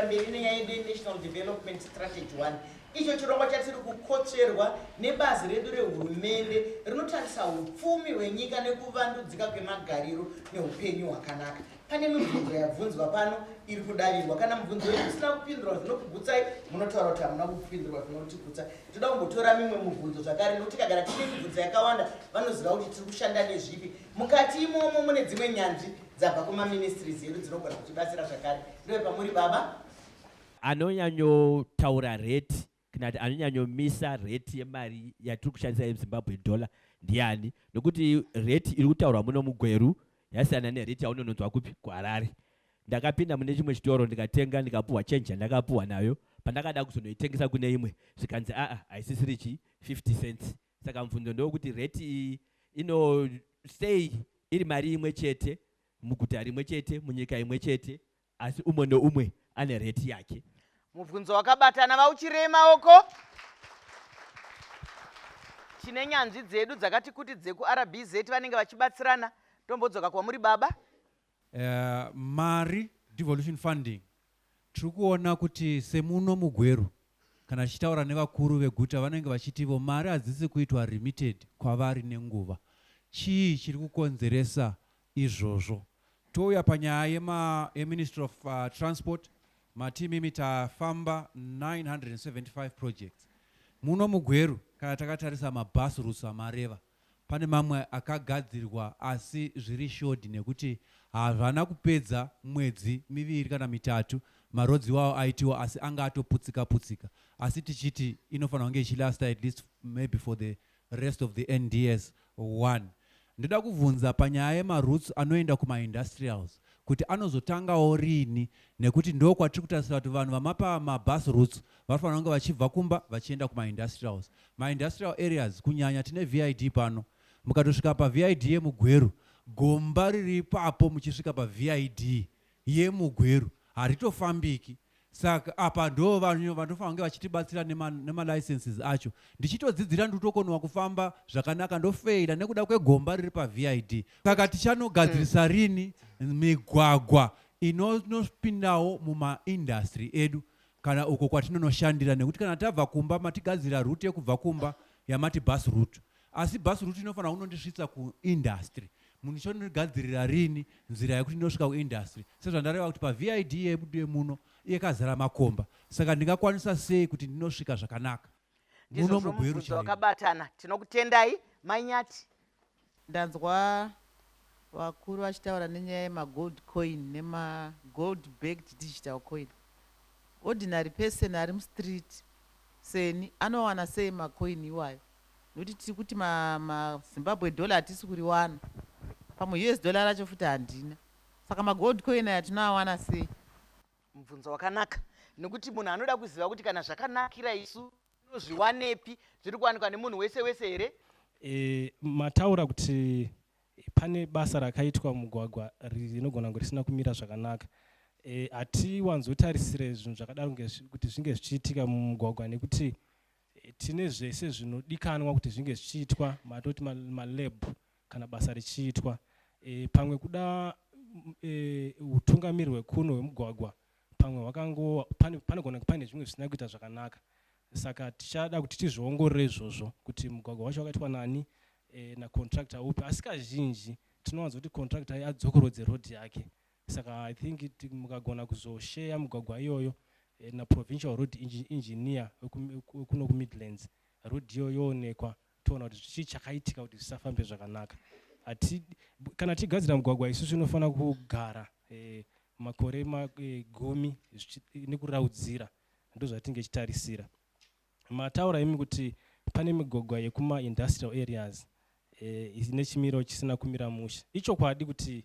mberi nenyaya yedu yeNational Development Strategy 1, icho chirongwa chatiri kukotsverwa nebazi redu rehurumende rinotarisa upfumi hwenyika nekuvandudzika kwemagariro neupenyu hwakanaka. Pane mibvunzo yabvunzwa pano iri kudavirwa. Kana mubvunzo wenyu usina kupindurwa zvinokugutsai, munotaura kuti hamuna kupindurwa zvinotigutsa. Toda kumbotora mimwe mubvunzo zvakare nekuti tikagara tine mibvunzo yakawanda vanoziva kuti tiri kushanda nezvipi. Mukati imomo mune dzimwe nyanzvi dzabva kumaministries edu dzinogona kutibatsira zvakare. Ndove pamuri baba. Anonyanyotaura rate kana kuti anonyanyomisa rate yemari yatiri kushandisa yeZimbabwe dollar ndiani? Nokuti rate iri kutaurwa muno muGweru yasiyana nerate yaunononzwa kupi? KuHarare. Ndakapinda mune chimwe chitoro ndikatenga, ndikapuhwa change yandakapuhwa nayo. Pandakada kuzonoitengesa kune imwe zvikanzi aa, haisisiri chi 50 cents. Saka mubvunzo ndewekuti rate iyi ino sei iri mari imwe chete muguta rimwe chete munyika imwe chete, asi umwe neumwe ane rate yake? Mubvunzo wakabatana. Vauchirei maoko. Tine nyanzvi dzedu dzakati kuti dzekuRBZ vanenge vachibatsirana. Tombodzoka kwamuri baba. Mari devolution funding tiri kuona kuti semuno muGweru, kana tichitaura nevakuru veguta vanenge vachitivo mari hadzisi kuitwa remitted kwavari nenguva. Chii chiri kukonzeresa izvozvo? Touya panyaya yema yeMinistry of Transport, mati imimi tafamba 975 projects muno muGweru. Kana takatarisa mabus routes amareva, pane mamwe akagadzirwa asi zviri shodhi nekuti hazvana kupedza mwedzi miviri kana mitatu maroads iwawo aitiwa, asi anga atoputsika putsika, asi tichiti inofanira kunge ichilasta at least maybe for the rest of the NDS 1. Ndoda kubvunza panyaya yemaroutes anoenda kumaindustrials kuti anozotangawo rini, nekuti ndo kwatiri kutarisira kuti vanhu vamapa mabus routes vanofanira kunge vachibva kumba vachienda kumaindustrials, maindustrial areas kunyanya. Tine VID pano, mukatosvika paVID yemuGweru, gomba riri ipapo muchisvika paVID yemuGweru haritofambiki. Saka apa ndo vanhu vanofanira kunge vachitibatsira nemalicenses acho. Ndichitodzidzira, ndikutokonewa kufamba zvakanaka, ndofeila nekuda kwegomba riri paVID. Saka tichanogadzirisa rini migwagwa inonopindawo mumaindustry edu kana uko kwatinonoshandira? Nekuti kana tabva kumba, matigadzira route yekubva kumba yamati bus route, asi bus route inofanira kunondisvitsa kuindustry. Munhu chondigadzirira rini nzira yekuti ndinosvika kuindustry, sezvandareva kuti paVID yedu yemuno yakazara makomba? Saka ndingakwanisa sei kuti ndinosvika zvakanaka muno Ndizvozvo. muGweru Mubvunzo chaimo? wakabatana. Tinokutendai, Manyati. Ndanzwa vakuru vachitaura nenyaya yemagold coin nemagold backed digital coin. Ordinary person ari mustreet seni anowana sei macoin iwayo? Nokuti tiri kuti maZimbabwe dollar hatisi kuriwana, pamwe US dollar racho futi handina. Saka magold coin aya tinoawana sei? Mubvunzo wakanaka, nekuti munhu anoda kuziva kuti kana zvakanakira isu tinozviwanepi? Zviri kuwanikwa nemunhu wese wese here? Mataura kuti pane basa rakaitwa mugwagwa rinogona kunge risina kumira zvakanaka. Hatiwanzotarisire zvinhu zvakadaro kuti zvinge zvichiitika mumugwagwa, nekuti tine zvese zvinodikanwa kuti zvinge zvichiitwa, matoti malab kana basa richiitwa. Pamwe kuda utungamiri hwekuno hwemugwagwa, pamwe hwakango panogona pane zvimwe zvisina kuita zvakanaka. Saka tichada kuti tizviongorore izvozvo kuti mugwagwa wacho wakaitwa nani, nacontractor upi. Asi kazhinji tinowanza kuti contractor adzokorodze road yake. Saka I think mukagona kuzosheya mugwagwa iyoyo naprovincial road engineer wekuno kuMidlands, road iyoyo yoonekwa, toona kuti chii chakaitika kuti zvisafambe zvakanaka. Kana tichigadzira mugwagwa isusu, inofanira kugara makore 10 nekuraudzira. Ndozvatinge tichitarisira. Mataura imi kuti pane migwagwa yekumaindustrial areas ine chimiro chisina kumira mushe. Ichokwadi kuti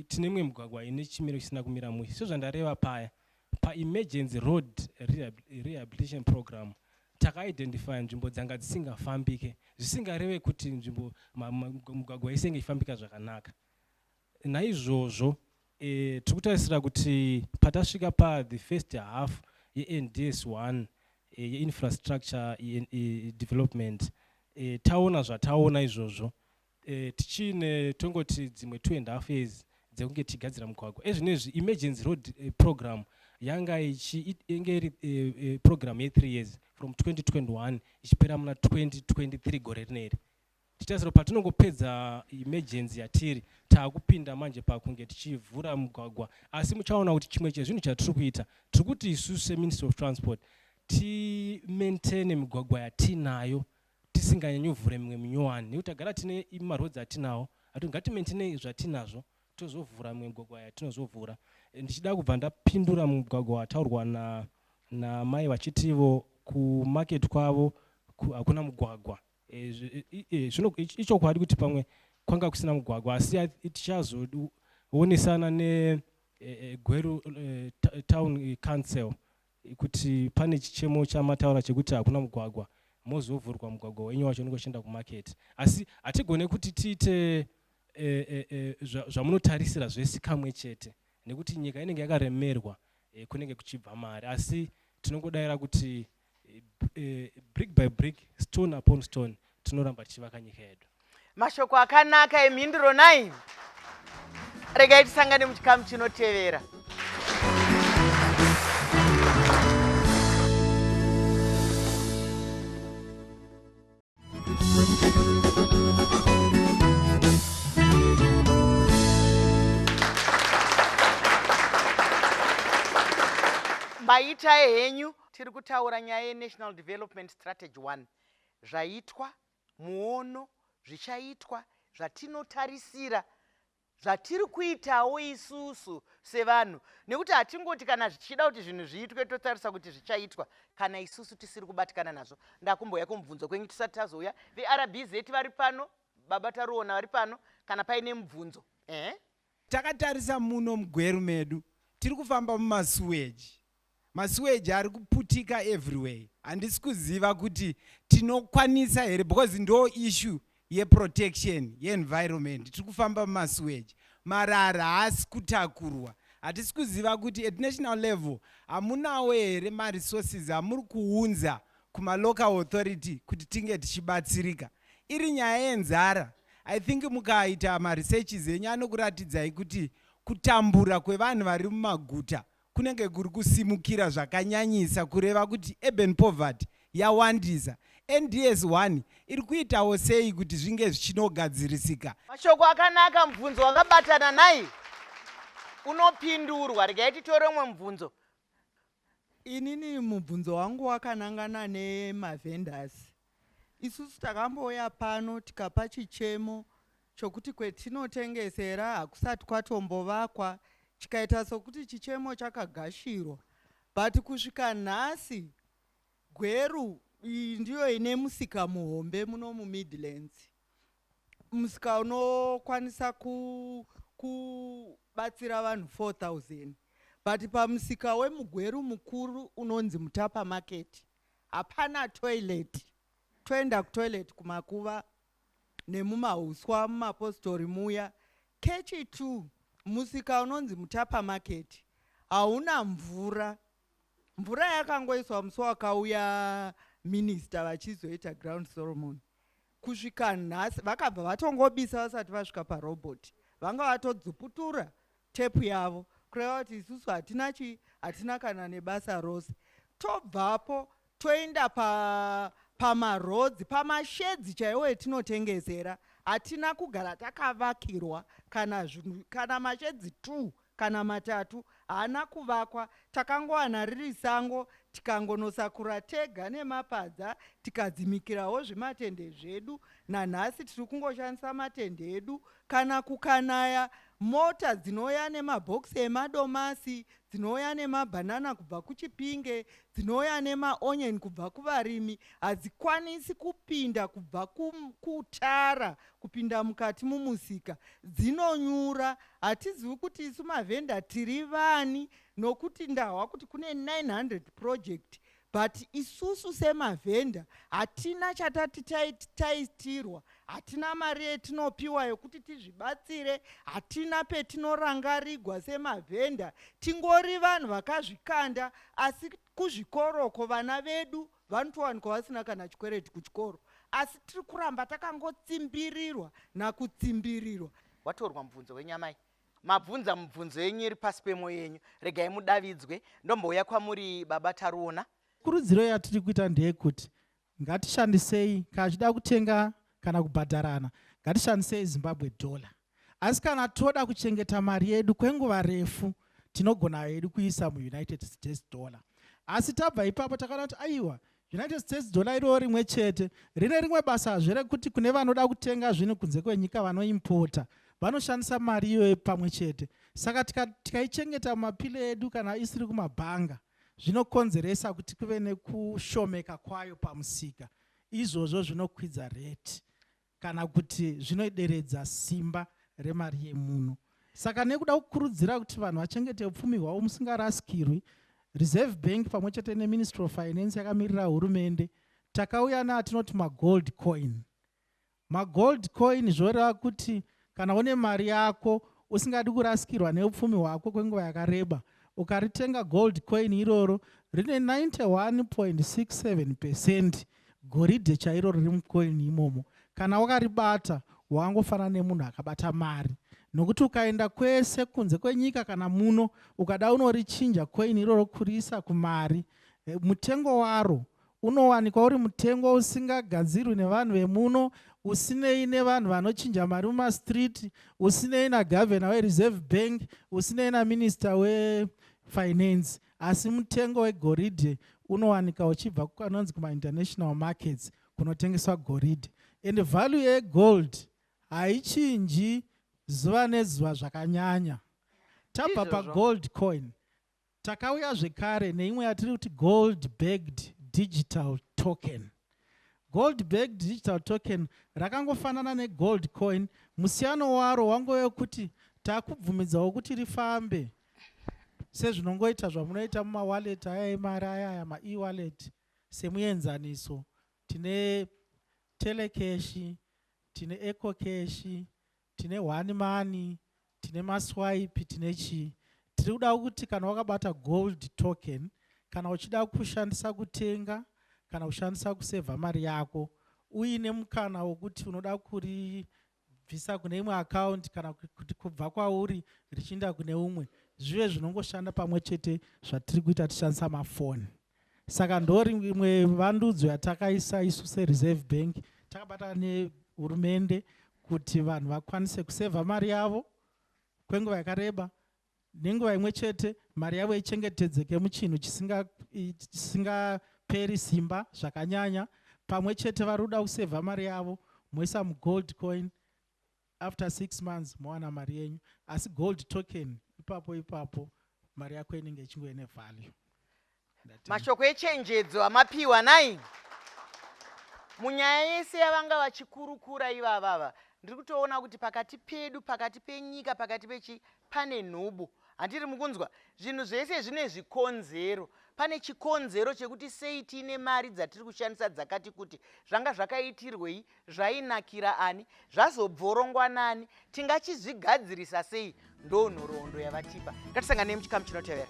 tine imwe migwagwa ine chimiro chisina kumira mushe. Sezvandareva paya paemergency road rehabilitation program, takaidentify nzvimbo dzanga dzisingafambike, zvisingareve kuti nzvimbo mugwagwa isenge ichifambika zvakanaka. Naizvozvo tiri kutarisira kuti patasvika pathe first half yeNDS 1 yeinfrastructure development, taona zvataona izvozvo, tichine tongoti dzimwe 2.5 years. dzekunge tichigadzira mugwagwa. Ezvinezvi emergency road program yanga ichi inge iri program ye3 years from 2021 ichipera muna 2023 gore rineri. Tichitarisira patinongopedza emergency yatiri, taakupinda manje pakunge tichivhura mugwagwa. Asi muchaona kuti chimwe chezvinhu chatiri kuita, tiri kuti isusu seMinistry of Transport timaintaine migwagwa yatinayo, tisinganyanyovhure mimwe minyowani, nekuti tagara tine maroads atinawo ati ngatimaintainei zvatinazvo, tozovhura mimwe migwagwa yatinozovhura. Ndichida kubva ndapindura mugwagwa wataurwa namai vachitivo kumarket kwavo hakuna mugwagwa. Zvino ichokwadi kuti pamwe kwanga kusina mugwagwa, asi tichazoonesana neGweru Town Council kuti pane chichemo chamataura chekuti hakuna mugwagwa, mozovhurwa mugwagwa wenyu wacho unenge uchienda kumarket. Asi hatigone kuti tiite zvamunotarisira zvese kamwe chete, nekuti nyika inenge yakaremerwa, kunenge kuchibva mari. Asi tinongodayira kuti brick by brick, stone upon stone, tinoramba tichivaka nyika yedu. Mashoko akanaka emhinduro 9. Regai tisangane muchikamu chinotevera. Maitai henyu. Tiri kutaura nyaya yeNational Development Strategy 1, zvaitwa, muono, zvichaitwa, zvatinotarisira, zvatiri kuitawo isusu sevanhu, nekuti hatingoti kana zvichida kuti zvinhu zviitwe totarisa kuti zvichaitwa kana isusu tisiri kubatikana nazvo. Ndakumbouya kumubvunzo kwenyu tisati tazouya. VeRBZ vari pano, baba Taruona vari pano, kana paine mubvunzo. Takatarisa muno muGweru medu, tiri kufamba mumasuweji. Masuweji ari kuputika everywhere. Handisi kuziva kuti tinokwanisa here, because ndo issue yeprotection yeenvironment. Tiri kufamba mumasuweji, marara haasi kutakurwa. Hatisi kuziva kuti at national level hamunawo here maresources amuri kuunza kumalocal authority kuti tinge tichibatsirika. Iri nyaya yenzara, I think mukaita maresearches enyu anokuratidzai kuti kutambura kwevanhu vari mumaguta kunenge kuri kusimukira zvakanyanyisa, kureva kuti urban poverty yawandisa. NDS 1 iri kuitawo sei kuti zvinge zvichinogadzirisika? Mashoko akanaka. Mubvunzo wakabatana nai unopindurwa. Regai titore umwe mubvunzo. Inini mubvunzo wangu wakanangana nemavendors. Isusu takambouya pano tikapa chichemo chokuti kwetinotengesera hakusati kwatombovakwa, chikaita sokuti chichemo chakagashirwa, but kusvika nhasi Gweru iyi ndiyo ine musika muhombe muno muMidlands, musika unokwanisa kubatsira vanhu 4000, but pamusika wemuGweru mukuru unonzi Mutapa Market hapana toilet. Toenda kutoilet kumakuva nemumahuswa mumapostori muya. Kechi 2, musika unonzi Mutapa Market hauna mvura. Mvura yakangoiswa musi wakauya minista vachizoita ground ceremony. Kusvika nhasi vakabva vatongobisa vasati vasvika parobot, vanga vatodzuputura tepu yavo, kureva kuti isusu hatina chi hatina kana nebasa rose. Tobvapo toenda pamarodzi, pamashedzi chaiwo etinotengesera hatina kugara takavakirwa kana zvinhu, kana mashedzi 2 kana matatu haana kuvakwa. Takangowana riri sango, tikangonosakura tega nemapadza, tikadzimikirawo zvimatende zvedu. Nanhasi tiri kungoshandisa matende edu. Kana kukanaya, mota dzinouya nemabhokisi emadomasi, dzinouya nemabhanana kubva kuChipinge, dzinouya nemaonion kubva kuvarimi, hadzikwanisi kupinda kubva kutara kupinda mukati mumusika, dzinonyura. Hatizivi kuti isu mavhenda tiri vani, nokuti ndahwa kuti kune 900 project, but isusu semavhenda hatina chatati taitirwa, hatina mari yetinopiwa yokuti tizvibatsire, hatina petinorangarigwa semavhenda. Tingori vanhu vakazvikanda, asi kuzvikoroko vana vedu vanotowanikwa vasina kana chikwereti kuchikoro, asi tiri kuramba takangotsimbirirwa nakutsimbirirwa. Watorwa mubvunzo wenyamai. Mabvunza mubvunzo yenyu iri pasi pemwoyo yenyu. Regai mudavidzwe. Ndombouya kwamuri baba Taruona. Kurudziro yatiri kuita ndeyekuti ngatishandisei kana tichida kutenga kana kubhadharana ngatishandisei Zimbabwe dollar. Asi kana toda kuchengeta mari yedu kwenguva refu tinogona hedu kuisa muUnited States dollar. Asi tabva ipapo takaona kuti aiwa United States dollar iroro rimwe chete rine rimwe basazve rekuti kune vanoda kutenga zvinhu kunze kwenyika vanoimpota vanoshandisa mari iyoyo pamwe chete. Saka tikaichengeta mumapile edu kana isiri kumabhanga zvinokonzeresa kuti kuve nekushomeka kwayo pamusika. Izvozvo zvinokwidza rate kana kuti zvinoderedza simba remari yemuno. Saka nekuda kukurudzira kuti vanhu vachengete upfumi hwavo musingarasikirwi, Reserve Bank pamwe chete neMinistry of Finance yakamirira hurumende takauya neatinoti magold coin. Magold coin zvoreva kuti kana une mari yako usingadi kurasikirwa neupfumi hwako kwenguva yakareba, ukaritenga gold coin iroro rine 91.67 percent goridhe chairo riri mucoin imomo. Kana wakaribata wangofanana nemunhu akabata mari, nokuti ukaenda kwese kunze kwenyika kana muno ukada unorichinja coin iroro kuriisa kumari, mutengo waro unowanikwa uri mutengo usingagadzirwi nevanhu vemuno, usinei nevanhu vanochinja mari mumastreet, usinei nagavhena weReserve Bank, usinei naminista wefinance, asi mutengo wegoridhe unowanika uchibva kukanonzi kumainternational markets kunotengeswa goridhe. And value yegold haichinji zuva nezuva zvakanyanya. Tabva pagold coin takauya zvekare neimwe yatiri kuti gold backed digital token. Gold backed digital token rakangofanana negold coin, musiyano waro wangove wekuti takubvumidzawo kuti rifambe sezvinongoita zvamunoita mumawallet aya emari aya aya mae-wallet. Semuenzaniso tine Telecash, tine EcoCash, tine One Money, tine maswipe, tine chii. Tiri kuda kuti kana wakabata gold token, kana uchida kushandisa kutenga kana kushandisa kusevha mari yako, uine mukana wekuti unoda kuribvisa kune imwe account kana kuti kubva kwauri richienda kune umwe, zvive zvinongoshanda pamwe chete zvatiri kuita tichishandisa mafoni. Saka ndorimwe vandudzo yatakaisa isu seReserve Bank takabatana nehurumende kuti vanhu vakwanise kusevha mari yavo kwenguva yakareba, nenguva imwe chete mari yavo ichengetedzeke muchinhu chisingaperi simba zvakanyanya. Pamwe chete vari kuda kusevha mari yavo moisa mugold coin, after 6 months mowana mari yenyu. Asi gold token ipapo ipapo mari yako inenge ichingo ine value. Mashoko echenjedzo amapiwa nai munyaya yese yavanga vachikurukura ivavava, ndiri kutoona kuti pakati pedu, pakati penyika, pakati pechi pane nhubu. Handiri mukunzwa zvinhu zvese zvine zvikonzero. Pane chikonzero chekuti sei tiine mari dzatiri kushandisa dzakati kuti, zvanga zvakaitirwei, zvainakira ani, zvazobvorongwa nani, tingachizvigadzirisa sei? Ndo nhoroondo yavatipa. Ngatisanganei muchikamu chinotevera.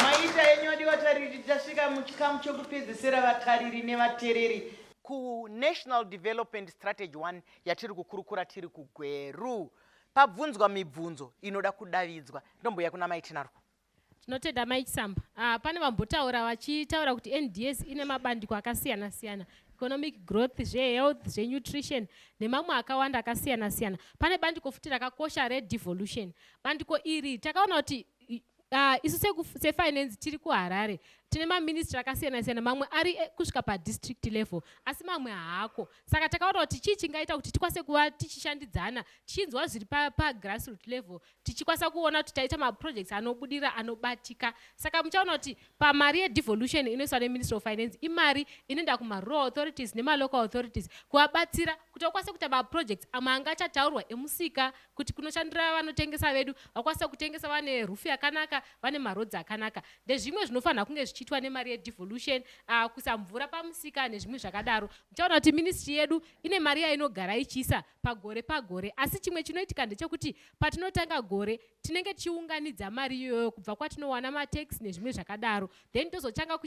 Maita enyu adiwa tariri, tasvika muchikamu chekupedzesera vatariri nevatereri kuNational Development Strategy 1 yatiri kukurukura tiri kuGweru. Pabvunzwa mibvunzo inoda kudavidzwa. Ndomboya kuna Mai Tinarwo. Tinotenda Mai Chisamba. Pane vambotaura vachitaura kuti NDS ine mabandiko akasiyana siyana, economic growth, zvehealth, zvenutrition nemamwe akawanda akasiyana siyana. Pane bandiko futi rakakosha redevolution. Bandiko iri takaona kuti isu sefinance tiri kuHarare tine maministry akasiyana siyana, mamwe ari kusvika padistrict level asi mamwe haako. Saka takaona kuti chii chingaita kuti tikwanise kuva tichishandidzana tichinzwa zviri pagrassroot level, tichikwanisa kuona kuti taita maprojects anobudira anobatika. Saka muchaona kuti pamari yedevolution inoiswa neMinistry of Finance imari inoenda kumarural authorities nemalocal authorities kuvabatsira kuti vakwanise kuita maprojects amwe anga achataurwa emusika, kuti kunoshandira vanotengesa vedu vakwanise kutengesa vane rufu yakanaka, vane marodzi akanaka. Ndezvimwe zvinofanira kunge zvichiitwa nemari yedevolution, kuisa mvura pamusika nezvimwe zvakadaro. Muchaona kuti ministry yedu ine mari yainogara ichiisa pagore pagore, asi chimwe chinoitika ndechekuti patinotanga gore tinenge tichiunganidza mari iyoyo kubva kwatinowana matax nezvimwe zvakadaro, then tozotanga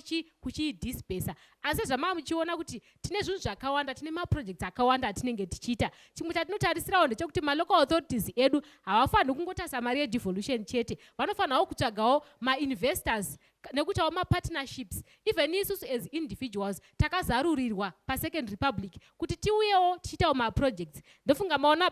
kuchiidisbursa. Asi zvamava muchiona kuti tine zvinhu zvakawanda, tine maprojects akawanda atinenge tichiita. Chimwe chatinotarisirawo ndechekuti malocal authorities edu havafaniri kungotarisa mari yedevolution chete, vanofanirawo kutsvagawo mainvestors nekuitawo mapartnerships. Even isusu as individuals takazarurirwa pasecond republic kuti tiuyewo tichiitawo maprojects. Ndofunga maona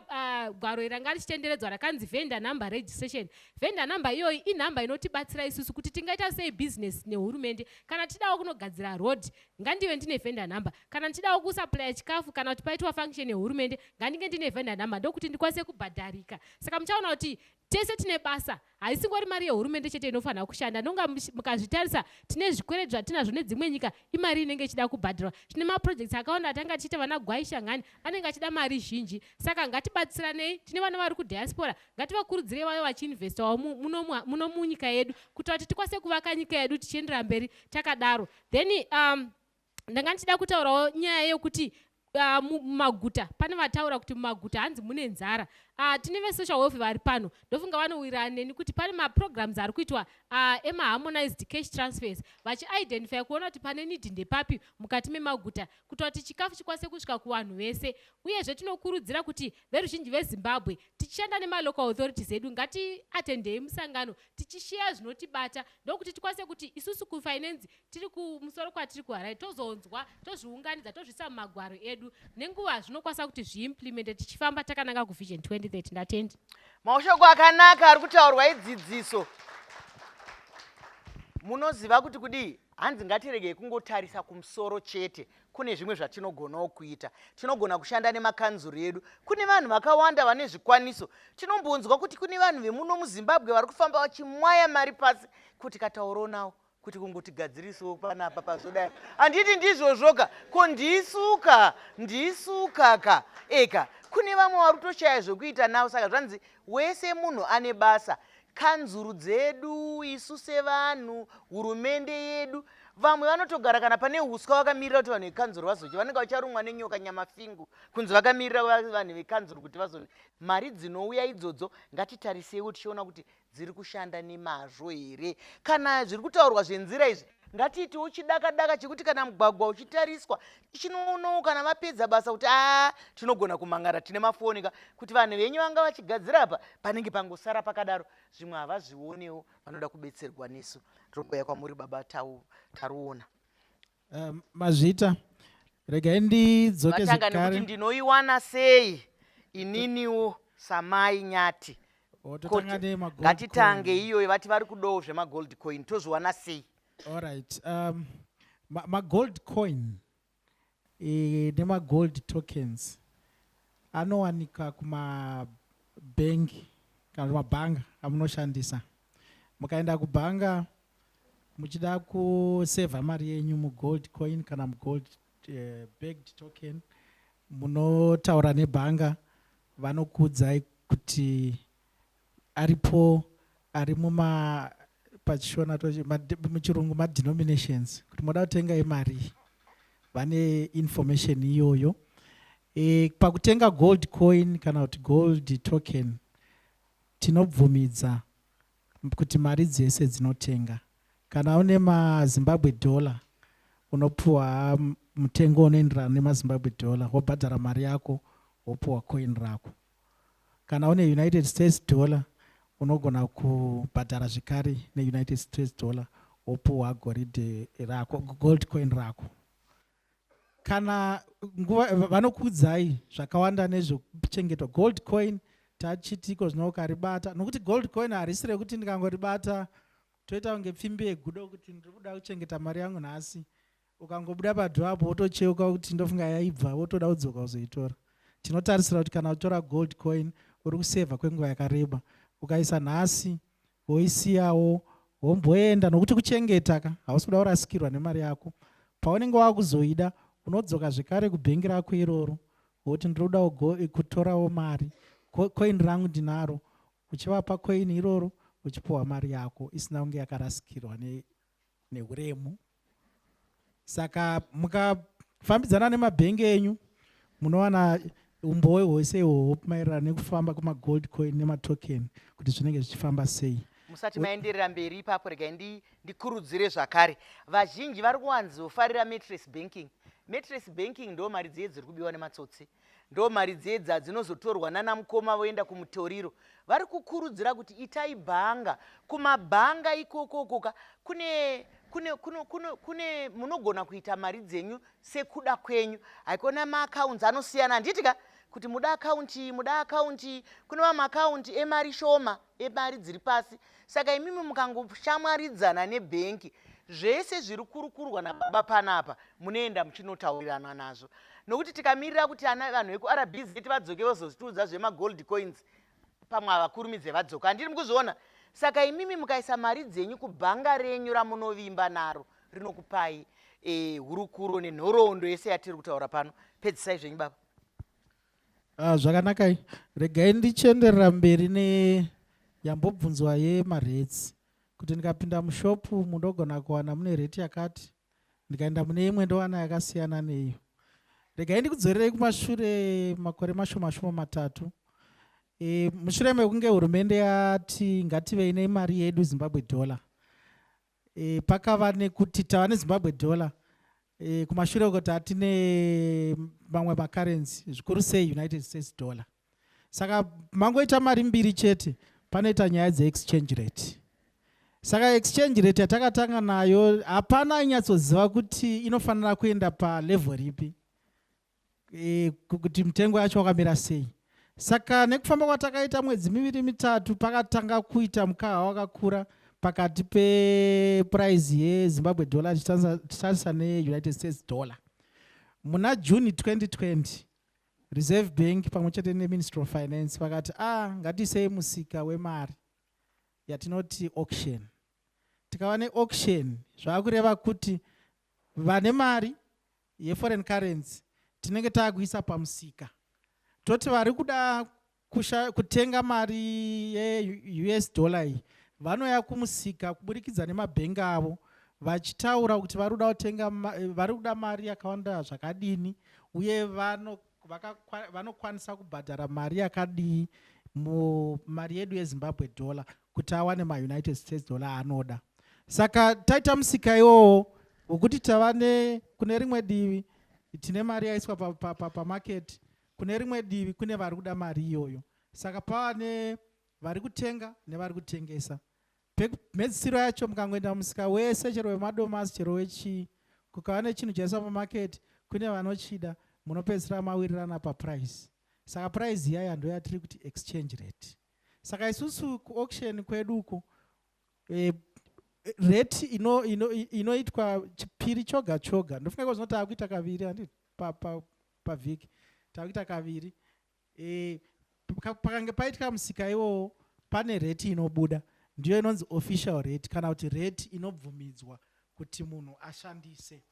gwaro iri ranga richitenderedzwa rakanzi vendor number registration. Vendor number iyoyi inhamba inotibatsira isusu kuti tingaita sei business nehurumende. Kana tidawo kunogadzira road, ngandive ndine vendor number. Kana ndichidawo kusupplya chikafu kana kuti paitwa function yehurumende, ngandinge ndine vendor number, ndokuti ndikwanise kubhadharika. Saka muchaona kuti tese tine basa, haisingori mari yehurumende chete inofanira kushanda. Nonga mukazvitarisa, tine zvikwereti zvatinazvo nedzimwe nyika, imari inenge ichida kubhadharwa. Tine maprojects akawanda atanga tichiita, vana Gwai Shangani anenge achida mari zhinji. Saka ngatibatsiranei. Tine vana vari kudiaspora, ngativakurudzirei vave vachiinvestawo muno munyika yedu kuitira kuti tikwanise kuvaka nyika yedu tichiendera mberi takadaro. Then ndanga ndichida kutaurawo nyaya yekuti mumaguta pane vataura kuti mumaguta hanzi mune nzara. Tine vesocial welfare vari pano, ndofunga vanowirirana neni kuti pane maprograms ari kuitwa emaharmonized cash transfers, vachiidentify kuona kuti pane need ndepapi mukati memaguta, kuitira kuti chikafu chikwanise kusvika kuvanhu vese. Uyezve tinokurudzira kuti veruzhinji veZimbabwe, tichishanda nemalocal authorities edu, ngatiatendei musangano tichisheya zvinotibata, ndokuti tikwanise kuti isusu kufinance tiri kumusoro kwatiri kuHarare tozonzwa, tozviunganidza, tozviisa mumagwaro edu. Nenguva zvinokwanisa kuti zviimplemente tichifamba takananga kuVision 2030. Ndatendi. Mashoko akanaka ari kutaurwa, idzidziso. Munoziva kuti kudii? Hanzi ngatiregei kungotarisa kumusoro chete, kune zvimwe zvatinogonawo kuita. Tinogona kushanda nemakanzuru edu. Kune vanhu vakawanda vane zvikwaniso. Tinombonzwa kuti kune vanhu vemuno muZimbabwe vari kufamba vachimwaya mari pasi kuti kataurawo nawo kuti kungotigadzirisawo panapa pazodai. Handiti ndizvozvoka? Ko ndisuka ndisukaka eka, kune vamwe vari kutoshaya zvekuita navo. Saka zvanzi wese munhu ane basa, kanzuru dzedu, isu sevanhu, hurumende yedu. Vamwe vanotogara kana pane uswa vakamirira kuti vanhu vekanzuru vazodya. Vanenge vacharumwa nenyoka nyamafingu kunzi vakamirira vanhu vekanzuru kuti vazo. Mari dzinouya idzodzo ngatitariseiwo tichiona kuti dziri kushanda nemazvo here. Kana zviri kutaurwa zvenzira izvi, ngatiitewo chidakadaka chekuti kana mugwagwa uchitariswa, tichinoonawo kana vapedza basa kuti aa, tinogona kumangara tine mafoni ka, kuti vanhu venyu vanga vachigadzira apa, panenge pangosara pakadaro. Zvimwe havazvionewo, vanoda kubetserwa nesu. Tinokuya kwamuri, baba Taruona. Mazvita. Regai ndidzoke Vatanga nekuti zvekare. Ndinoiwana sei ininiwo samai Nyati? Oh, totanga nemagold Ngatitange coin. iyoyo. Vati vari kudawo zvemagold coin, tozviwana sei? Alright. Magold coin nemagold tokens anowanika kumabhengi kana kuti mabhanga amunoshandisa. Mukaenda kubhanga muchida kusevha mari yenyu mugold coin kana mugold backed token, munotaura nebhanga, vanokuudzai kuti aripo ari muma, pachishona muchirungu madenominations, kuti moda kutenga imari. Vane information iyoyo. Pakutenga gold coin kana kuti gold token, tinobvumidza kuti mari dzese dzinotenga. Kana une maZimbabwe dollar, unopuwa mutengo unoenderana nemaZimbabwe dollar, wobhadhara mari yako, wopuwa coin rako. Kana une United States dollar, unogona kubhadhara zvekare neUnited States dollar, wopuwa goridhe rako, gold coin rako. Kana nguva vanokuudzai zvakawanda nezvekuchengetwa gold coin. Tachitiko zvino ukaribata, nokuti gold coin harisi rekuti ndikangoribata toita kunge pfimbi yegudo kuti ndiri kuda kuchengeta mari yangu nhasi, ukangobuda padho apo wotocheuka kuti ndofunga yaibva, wotoda kudzoka kuzoitora. Tinotarisira kuti kana utora gold coin, uri kusevha kwenguva yakareba. Ukaisa nhasi, woisiyawo, womboenda, nokuti kuchengeta ka, hausi kuda kurasikirwa nemari yako. Paunenge wakuzoida, unodzoka zvekare kubhengi rako iroro, woti ndiri kudawo kutorawo mari, coin rangu ndinaro. Uchivapa coin iroro, uchipiwa mari yako isina kunge yakarasikirwa. neuremu. Saka mukafambidzana nemabhengi enyu munowana umbowe hwese ihwohwo maererano nekufamba kwemagold coin nematoken kuti zvinenge zvichifamba sei. Musati maenderera mberi ipapo, regai ndikurudzire zvakare. Vazhinji vari kuwanzofarira mattress banking. Mattress banking ndo mari dziye dziri kubiwa nematsotsi, ndo mari dziye dzadzinozotorwa nana mukoma voenda kumutoriro. Vari kukurudzira kuti itai bhanga. Kumabhanga ikokokoka kune kune kune kune kune munogona kuita mari dzenyu sekuda kwenyu. Haikona maaccounts anosiyana, handiti ka? Kuti muda akaunti iyi, muda akaunti iyi. Kune mamwe akaunti emari shoma, emari dziri pasi. Saka imimi mukangoshamwaridzana nebhengi, zvese zviri kurukurwa nababa panapa munoenda muchinotaurirana nazvo. Nokuti tikamirira kuti ana vanhu vekuRBZ vadzoke vozozvitiudza zvemagold coins, pamwe havakurumidze vadzoka, handiri mukuzviona. Saka imimi mukaisa mari dzenyu kubhanga renyu ramunovimba naro, rinokupai hurukuro nenhoroondo yese yatiri kutaura pano. Pedzisai zvenyu baba. Zvakanakai, regai ndichienderera mberi neyambobvunzwa yemaretsi, kuti ndikapinda mushopu mundogona kuwana mune reti yakati, ndikaenda mune imwe ndowana yakasiyana neiyo. Regai ndikudzorerei kumashure makore mashoma shoma matatu. Mushure mekunge hurumende yati ngativei nemari yedu Zimbabwe dollar, pakava nekuti tava neZimbabwe dollar. Kumashure uko tatine mamwe makarenzi, zvikuru sei United States dollar. Saka mangoita mari mbiri chete, panoita nyaya dzeexchange rate. Saka exchange rate yatakatanga nayo hapana ainyatsoziva kuti inofanira kuenda palevel ripi, kuti mutengo yacho wakamira sei. Saka nekufamba kwatakaita mwedzi miviri mitatu, pakatanga kuita mukaha wakakura pakati peprice yeZimbabwe dollar tichitarisa neUnited States dollar. Muna June 2020, Reserve Bank pamwe chete neMinistry of Finance vakati, ngatiisei musika wemari yatinoti auction. Tikava neauction, zvava kureva kuti vane mari yeforeign currency tinenge taakuisa pamusika, toti vari kuda kutenga mari yeUS dollar iyi vanoya kumusika kuburikidza nemabhengi avo, vachitaura kuti vari kuda kutenga, vari kuda mari yakawanda zvakadini, uye vanokwanisa kubhadhara mari yakadii mumari yedu yeZimbabwe dollar kuti awane maUnited States dollar anoda. Saka taita musika iwowo wekuti tava kune rimwe divi tine mari yaiswa pamaketi, kune rimwe divi kune vari kuda mari iyoyo. Saka pava nevari kutenga nevari kutengesa. Mhedzisiro yacho, mukangoenda musika wese, chero wemadomasi, chero wechii, kukava nechinhu chaiswa pamaketi, kune vanochida, munopedzisira mawirirana paprice. Saka price iyaya ndo yatiri kuti exchange rate. Saka isusu kuauction kwedu uku, rate inoitwa chipiri choga choga. Ndofunga iko zvino taakuita kaviri, handiti? Pavhiki taakuita kaviri. Pakange paitika musika iwowo, pane rate inobuda, ndiyo inonzi official rate, kana kuti rate inobvumidzwa kuti munhu ashandise.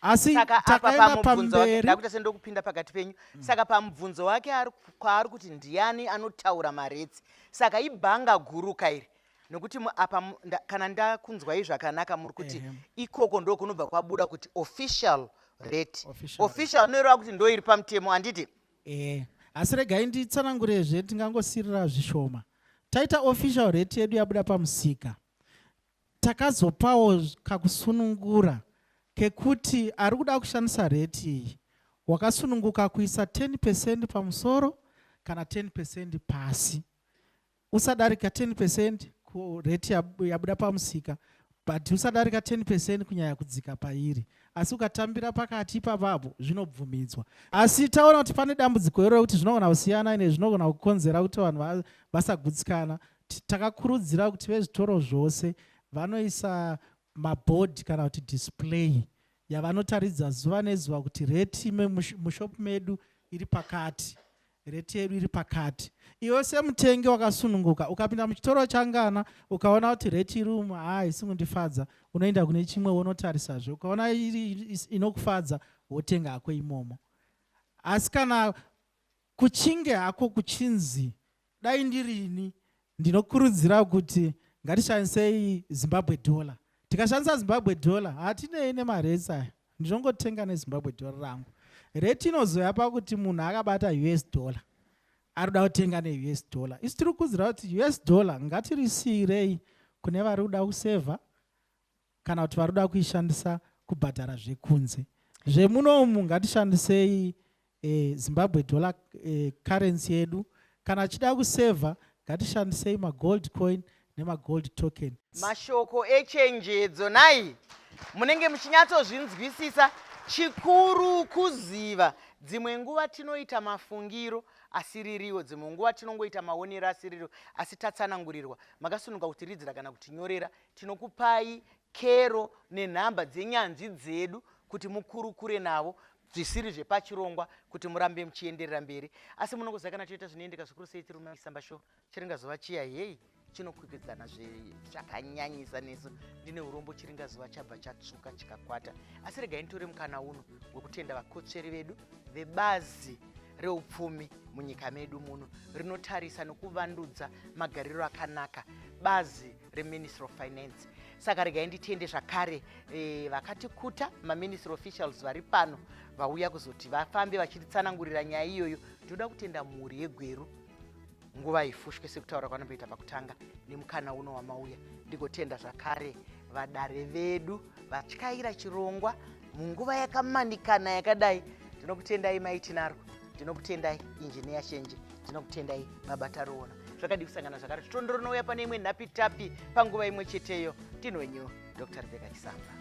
Asi Saka apa takaenda pamubvunzo wake pamberi. Ndakuita sendokupinda pakati penyu. Saka pamubvunzo wake kwaari kuti ndiani anotaura maretsi, saka ibhanga guru kairi, nokuti apa kana ndakunzwai zvakanaka, muri kuti ikoko ndo kunobva kwabuda kuti official rate. Official rate. Official inoreva kuti ndo iri pamutemo, handiti? Asi regai nditsanangurezve, tingangosirira zvishoma. Taita official rate yedu yabuda pamusika, takazopawo kakusunungura kekuti ari kuda kushandisa rate iyi wakasununguka kuisa 10% pamusoro kana 10% pasi, usadarika 10% kurate yabuda pamusika, but usadarika 10% kunyanya kudzika pairi. Asi ukatambira pakati ipapapo zvinobvumidzwa. Asi taona kuti pane dambudziko iro rekuti zvinogona kusiyana, ine zvinogona kukonzera kuti vanhu vasagutsikana. Takakurudzira kuti vezvitoro zvose vanoisa mabhodhi kana kuti display yavanotaridza zuva nezuva kuti rate mushop medu iri pakati, rate yedu iri pakati. Iwe semutengi wakasununguka, ukapinda muchitoro changana ukaona kuti rate iri umu haa isi kundifadza, unoenda kune chimwe wonotarisazve, ukaona iri inokufadza wotenga hako imomo. Asi kana kuchinge hako kuchinzi dai ndirini, ndinokurudzira kuti ngatishandisei Zimbabwe dollar. Tikashandisa Zimbabwe dollar hatinei nemarates aya. Ndinongotenga neZimbabwe dollar rangu. Rate inozoya pakuti munhu akabata US dollar ari kuda kutenga neUS dollar. Isu tiri kukurudzira kuti US dollar ngatirisiyirei kune vari kuda kusevha kana kuti vari kuda kuishandisa kubhadhara zvekunze. Zvemunomu ngatishandisei eh, Zimbabwe dollar eh, currency yedu. Kana achida kusevha ngatishandisei magold coin nemagold token. Mashoko echenjedzo nhai munenge muchinyatsozvinzwisisa chikuru kuziva dzimwe nguva tinoita mafungiro asiririwo dzimwe nguva tinongoita maonero asiririwo asi tatsanangurirwa makasununga kutiridzira kana kutinyorera Tinokupai kero nenhamba dzenyanzvi dzedu kuti mukurukure navo zvisiri zvepachirongwa kuti murambe muchienderera mberi. Asi munongoziva kana toita zvinoendeka zvikuru sei tiri muMaisamba Show chiringazuva chiya heyi chinokwikwidzana zvakanyanyisa nesu. Ndine urombo chiringazuva chabva chatsvuka chikakwata. Asi regai nditore mukana uno wekutenda vakotsveri vedu vebazi reupfumi munyika medu muno rinotarisa nokuvandudza magariro akanaka bazi reMinistry of Finance. Saka regai nditende zvakare e, vakatikuta maministry officials vari pano vauya kuzoti vafambe vachititsanangurira nyaya iyoyo. Ndinoda kutenda mhuri yeGweru nguva ifushwe sekutaura kwanomboita pakutanga nemukana uno wamauya. Ndigotenda zvakare vadare vedu vatyaira chirongwa munguva yakamanikana yakadai. Ndinokutendai Mai Tinarwo, ndinokutendai Injiniya Shenje, ndinokutendai Baba Taruona. Zvakadii kusangana zvakare svondo rinouya pane imwe nhapitapi panguva imwe cheteyo. Ndini wenyu Dr. Rebecca Chisamba.